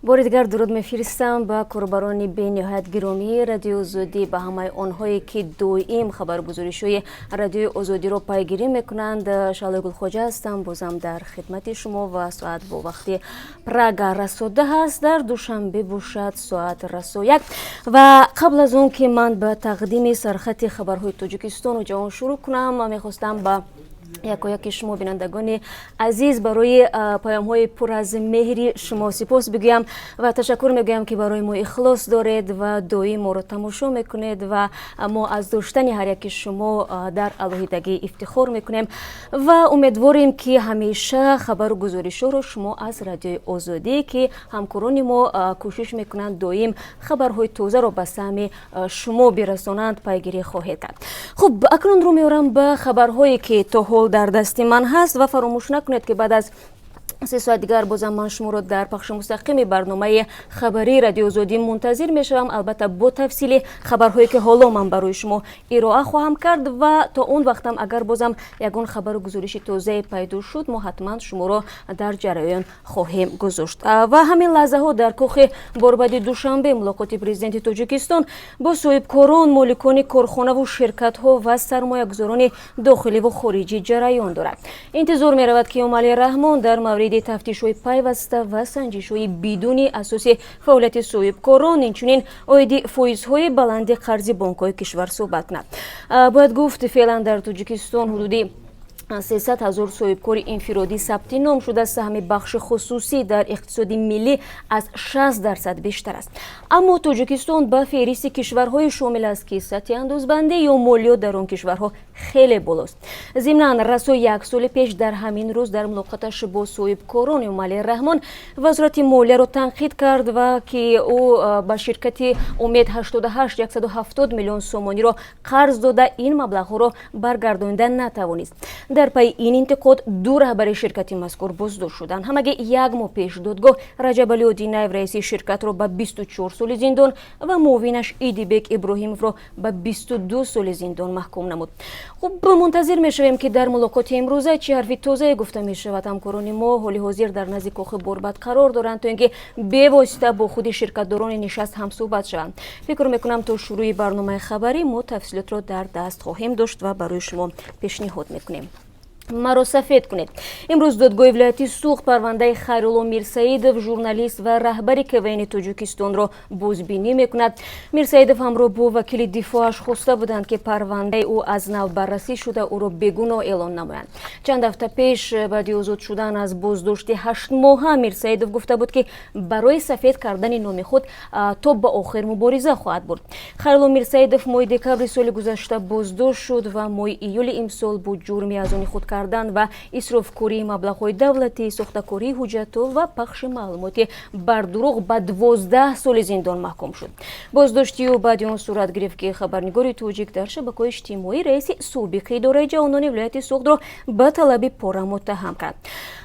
Бори дигар дуруд мефиристам ба корбарони бениҳоят гиромии Радиои Озодӣ, ба ҳамаи онҳое, ки доим хабаргузоришҳои Радиои Озодиро пайгирӣ мекунанд. Шаҳлои Гулхоҷа ҳастам, бозам дар хидмати шумо ва соат бо вақти Прага расо 10 аст, дар Душанбе бошад соат расо 1. Ва қабл аз он ки ман ба тақдими сархати хабарҳои Тоҷикистону ҷаҳон шурӯъ кунам, мехостам ба якояки шумо, бинандагони азиз, барои паёмҳои пур аз меҳри шумо сипос бигӯям ва ташаккур мегӯям, ки барои мо ихлос доред ва доим моро тамошо мекунед. Ва мо аз доштани ҳар яки шумо дар алоҳидагӣ ифтихор мекунем ва умедворем, ки ҳамеша хабару гузоришҳоро шумо аз Радиои Озодӣ, ки ҳамкорони мо кӯшиш мекунанд доим хабарҳои тозаро ба самъи шумо бирасонанд, пайгирӣ хоҳед кард. Хуб, акнун рӯ меорам ба хабарҳое, ки то ҳол дар дасти ман ҳаст. Ва фаромӯш накунед, ки баъд аз 3 соат дигар бозам ман шуморо дар пахши мустақими барномаи хабарии Радиои Озодӣ мунтазир мешавам, албатта бо тафсили хабарҳое, ки ҳоло ман барои шумо ироа хоҳам кард. Ва то он вақтам агар бозам ягон хабару гузориши тозае пайдо шуд, мо ҳатман шуморо дар ҷараён хоҳем гузошт. Ва ҳамин лаҳзаҳо дар Кохи Борбади Душанбе мулоқоти президенти Тоҷикистон бо соҳибкорон, моликони корхонаву ширкатҳо ва сармоягузорони дохиливу хориҷӣ ҷараён дорад. Интизор меравад, ки Эмомалӣ Раҳмон дар мавриди тафтишҳои пайваста ва санҷишҳои бидуни асоси фаъолияти соҳибкорон, инчунин оиди фоизҳои баланди қарзи бонкҳои кишвар суҳбат кунад. Бояд гуфт, феълан дар Тоҷикистон ҳудуди 300 000 соҳибкори инфиродӣ сабти ном шуда, саҳми бахши хусусӣ дар иқтисоди миллӣ аз 60% бештар аст. Аммо Тоҷикистон ба феҳристи кишварҳое шомил аст, ки сатҳи андозбандӣ ё молиёт дар он кишварҳо хеле болост. Зимнан, расо як соли пеш дар ҳамин рӯз дар мулоқоташ бо соҳибкорон Эмомалӣ Раҳмон Вазорати молияро танқид кард ва ки ӯ ба ширкати Умед 88 170 миллион сомониро қарз дода, ин маблағҳоро баргардонида натавонист. Дар пайи ин интиқод ду раҳбари ширкати мазкур боздошт шуданд. Ҳамагӣ як моҳ пеш додгоҳ Раҷабалӣ Одинаев, раиси ширкатро, ба 24 соли зиндон ва муовинаш Идибек Иброҳимовро ба 22 соли зиндон маҳкум намуд. Хуб, мунтазир мешавем, ки дар мулоқоти имрӯза чӣ ҳарфи тозае гуфта мешавад. Ҳамкорони мо ҳоли ҳозир дар назди Кохи Борбад қарор доранд, то ин ки бевосита бо худи ширкатдорони нишаст ҳамсӯҳбат шаванд. Фикр мекунам, то шурӯи барномаи хабарӣ мо тафсилотро дар даст хоҳем дошт ва барои шумо пешниҳод мекунем. Маро сафед кунед. Имрӯз додгоҳи вилояти Суғд парвандаи Хайрулло Мирсаидов, журналист ва раҳбари КВНи Тоҷикистонро бозбинӣ мекунад. Мирсаидов ҳамроҳ бо вакили дифоъаш хоста буданд, ки парвандаи ӯ аз нав баррасӣ шуда, ӯро бегуноҳ эълон намоянд. Чанд ҳафта пеш, баъди озод шудан аз боздошти 8-моҳа, Мирсаидов гуфта буд, ки барои сафед кардани номи худ то ба охир мубориза хоҳад бурд. Хайрулло Мирсаидов моҳи декабри соли гузашта боздошт шуд ва моҳи июли имсол бо ҷурми аз они худ кардан ва исрофкории маблағҳои давлатӣ, сохтакории ҳуҷҷатҳо ва пахши маълумоти бардурӯғ ба 12 соли зиндон маҳкум шуд. Боздошти ӯ баъди он сурат гирифт, ки хабарнигори тоҷик дар шабакаҳои иҷтимоӣ раиси собиқи идораи ҷавонони вилояти Суғдро ба талаби пора муттаҳам кард.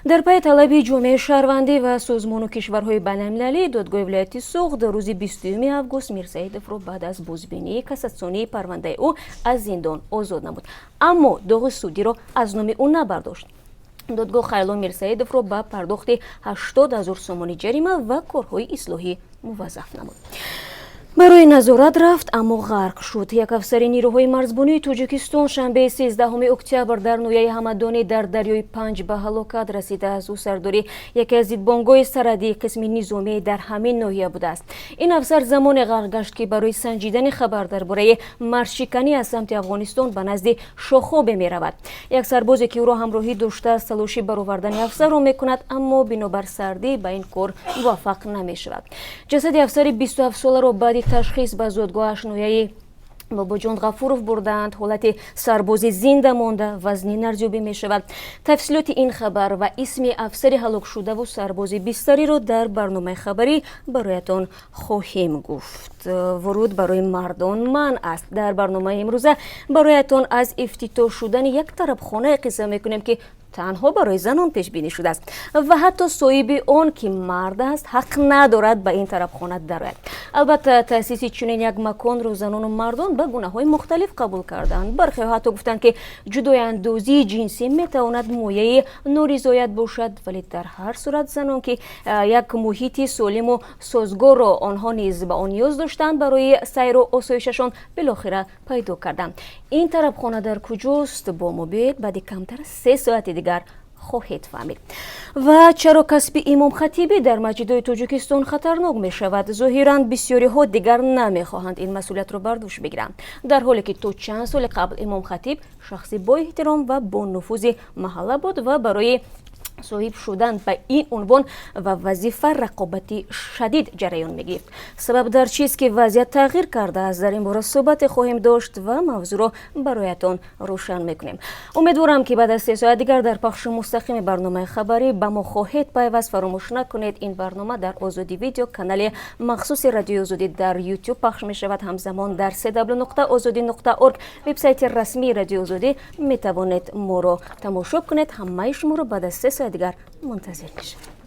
Дар пайи талаби ҷомеаи шаҳрвандӣ ва созмону кишварҳои байналмилалӣ, додгоҳи вилояти Суғд рӯзи 20 август Мирсаидовро баъд аз бозбинии кассатсионии парвандаи ӯ аз зиндон озод намуд, аммо доғи судиро аз номи ӯ набардошт. Додгоҳ Хайрулло Мирсаидовро ба пардохти 80 000 сомонӣ ҷарима ва корҳои ислоҳӣ муваззаф намуд. Барои назорат рафт, аммо ғарқ шуд. Як афсари нирӯҳои марзбонии Тоҷикистон шанбеи 13 октябр дар ноҳияи Ҳамадонӣ дар дарёи Панҷ ба ҳалокат расидааст. Ӯ сардори яке аз дидбонгоҳи сарҳадии қисми низомӣ дар ҳамин ноҳия будааст. Ин афсар замоне ғарқ гашт, ки барои санҷидани хабар дар бораи марзшиканӣ аз самти Афғонистон ба назди шохобе меравад. Як сарбозе, ки ӯро ҳамроҳӣ доштааст, талоши баровардани афсарро мекунад, аммо бинобар сардӣ ба ин кор муваффақ намешавад. Ҷасади афсари 27-соларо баъди ташхис ба зодгоҳаш, ноҳияи Бобоҷон Ғафуров, бурдаанд. Ҳолати сарбози зинда монда вазнин арзёбӣ мешавад. Тафсилоти ин хабар ва исми афсари ҳалокшудаву сарбози бистариро дар барномаи хабарӣ бароятон хоҳем гуфт. Вуруд барои мардон манъ аст. Дар барномаи имрӯза бароятон аз ифтитоҳ шудани як тарабхонае қисса мекунем, ки Танҳо барои занон пешбинӣ шудааст ва ҳатто соҳиби он, ки мард аст, ҳақ надорад ба ин тарабхона дарояд. Албатта, таъсиси чунин як маконро занону мардон ба гунаҳои мухталиф қабул карданд. Бархеҳо ҳатто гуфтанд, ки ҷудояндозии ҷинсӣ метавонад мояи норизоят бошад, вале дар ҳар сурат занон, ки як муҳити солиму созгорро онҳо низ ба он ниёз доштанд барои сайру осоишашон, билохира пайдо карданд. Ин тарабхона дар куҷост? Бо мо биёед, баъди камтар 3 соати дигар хоҳед фаҳмид. Ва чаро касби имомхатибӣ дар масҷидҳои Тоҷикистон хатарнок мешавад? Зоҳиран, бисёриҳо дигар намехоҳанд ин масъулиятро бар дӯш бигиранд, дар ҳоле ки то чанд соли қабл имомхатиб шахси боэҳтиром ва бонуфузи маҳалла буд ва барои соҳиб шудан ба ин унвон ва вазифа рақобати шадид ҷараён мегирифт. Сабаб дар чист, ки вазъият тағйир кардааст? Дар ин бора суҳбате хоҳем дошт ва мавзӯъро бароятон рӯшан мекунем. Умедворам, ки баъд аз 3 соат дигар дар пахши мустақими барномаи хабарӣ ба мо хоҳед пайваст. Фаромӯш накунед, ин барнома дар Озодӣ Видео, канали махсуси Радиои Озодӣ дар Ютуб пахш мешавад. Ҳамзамон дар cw.ozodi.org, вебсайти расмии Радиои Озодӣ, метавонед моро тамошо кунед. Ҳамаи шуморо баъд аз 3 соат дигар мунтазир мешавем.